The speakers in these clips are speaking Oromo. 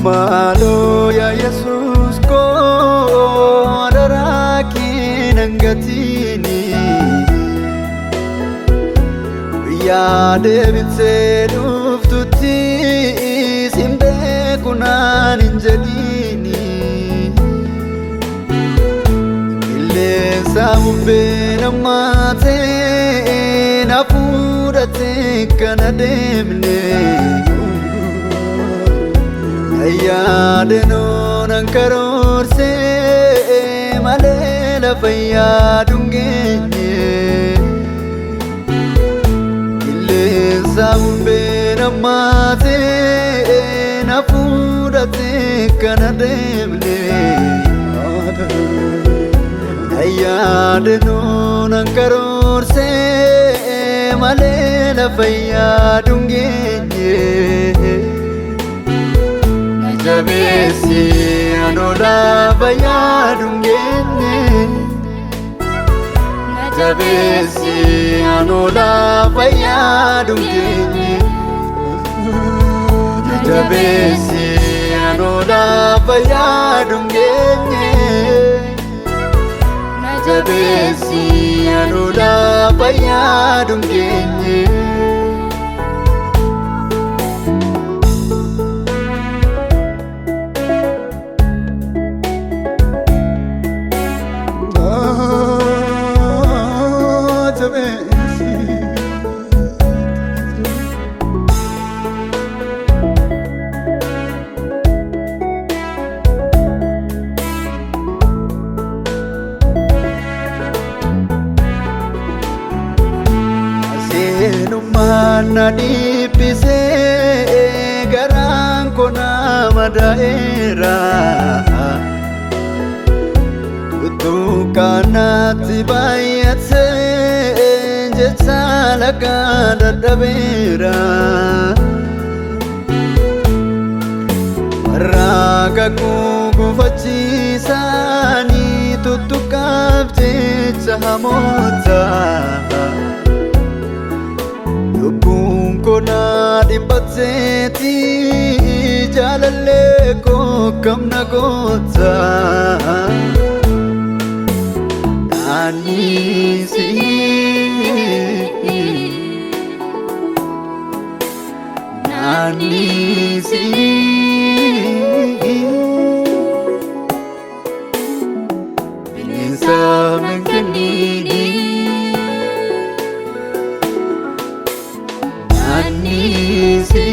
Maaloo yaa Yesuus koo adaraa kee nan gatiini. Guyyaa deebitee dhuftutti sin beeku naan hin jedhiini. Qilleensa bubbeen hammaatee na fuudhatee kana deemne. Yaadannoo nan karoorsee malee lafa yaaduun geenye. Qilleensa bubbeen hammaatee na fuudhatee kana deemne. Yaadannoo nan karoorsee malee lafa yaaduun geenye. Jabeessi anoo lafa yaaduun geenye. Jabeessi anoo lafa yaaduun geenye. Jabeessi anoo lafa yaaduun geenye. Jabeessi anoo lafa yaaduun geenye. Jabeessi. Seenummaan na dhiphisee garaan koo na madaa'eera. Tuttuqaan natti baay'atee jecha lagaa dadhabeera. Warra kakuu gufachiisaanii tuttuqaaf jecha hamoota. Lubbuun koo na dhiphatteeti jaalallee koo kam na goota. Naannisi. Naannisi. Bineensa menkenniini. Naannisi.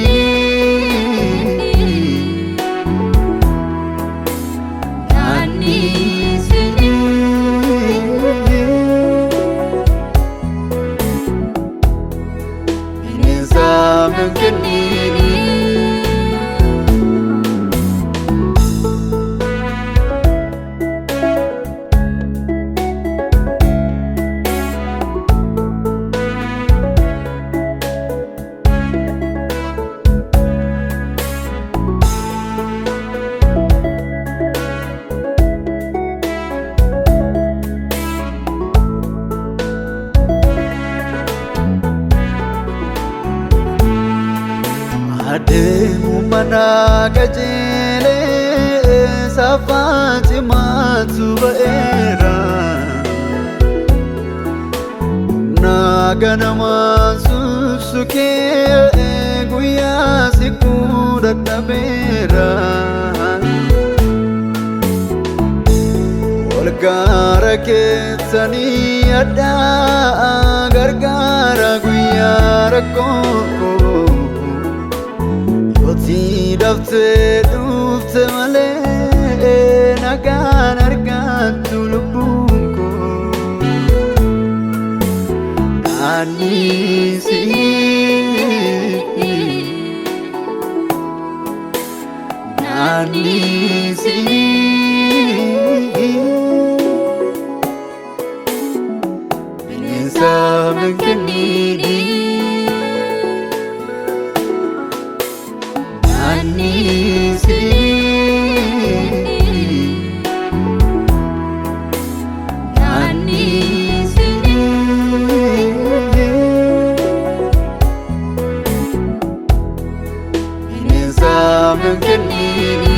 Naannisi. Bineensa menkenniini. Adeemu mana qajeelee safaa cimaatu ba'eera. Humna ganamaan sussukee guyyaa siquu dadhabeera. Walgaara keessanii addaa gargaara guyyaa rakkoo. Yooti daftee dhufte malee nagaan argattu lubbuun koo. Naannisi. Naannisi. Bineensa menkenniini. Naannisi. Naannisi. Bineensa menkenniini.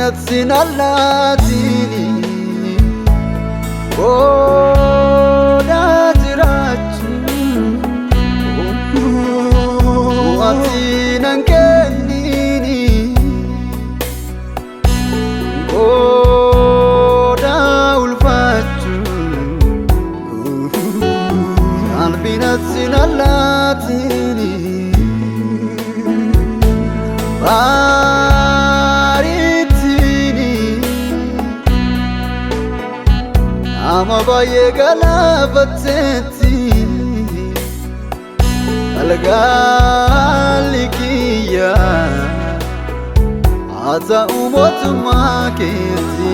Salphinatti nallaatini qooda jiraachuu ati nan kennini qooda ulfaachuu salphinatti nallaatini baariitini nama baay'ee galaafatteetti algaalli kiyya haa ta'u mootummaa keetti.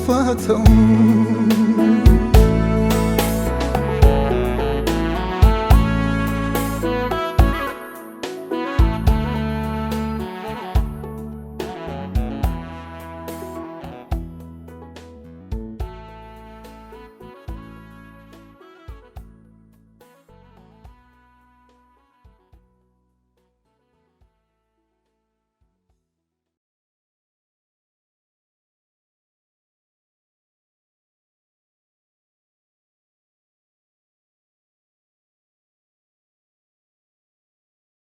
Haa ta'u.